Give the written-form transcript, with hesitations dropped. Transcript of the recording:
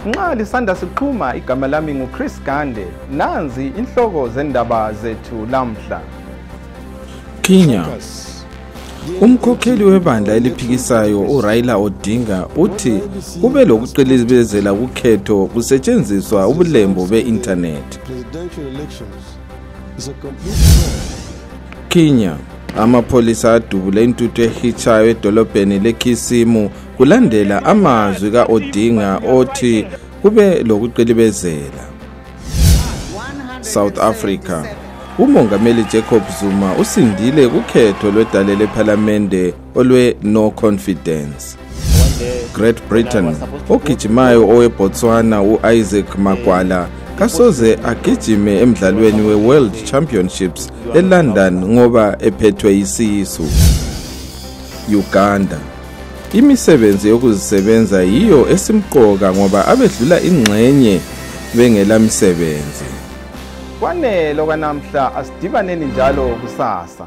Nxa lisanda siqhuma, igama lami nguChris Gande. Nanzi inhloko zendaba zethu lamhla. Kenya. Umkhokheli webandla eliphikisayo uRaila Odinga uthi kube lokuqilibezela kukhetho kusetshenziswa ubulembu be-internet. Kenya. Amapholisa adubule intuthu ehitshayo edolobheni leKisimu kulandela amazwi ka-Odinga othi kube lokuqilibezela. South Africa. Umongameli Jacob Zuma usindile kukhetho lwedale lephalamende olwe no confidence. Great Britain. Ogijimayo oweBotswana uIsaac Makwala kasoze agijime emdlalweni we-World Championships eLondon ngoba ephethwe yisisu. Uganda. Imisebenzi yokuzisebenza yiyo esimqoka ngoba abedlula ingxenye bengelamisebenzi. Kwanele okwanamhla, asidibaneni njalo kusasa.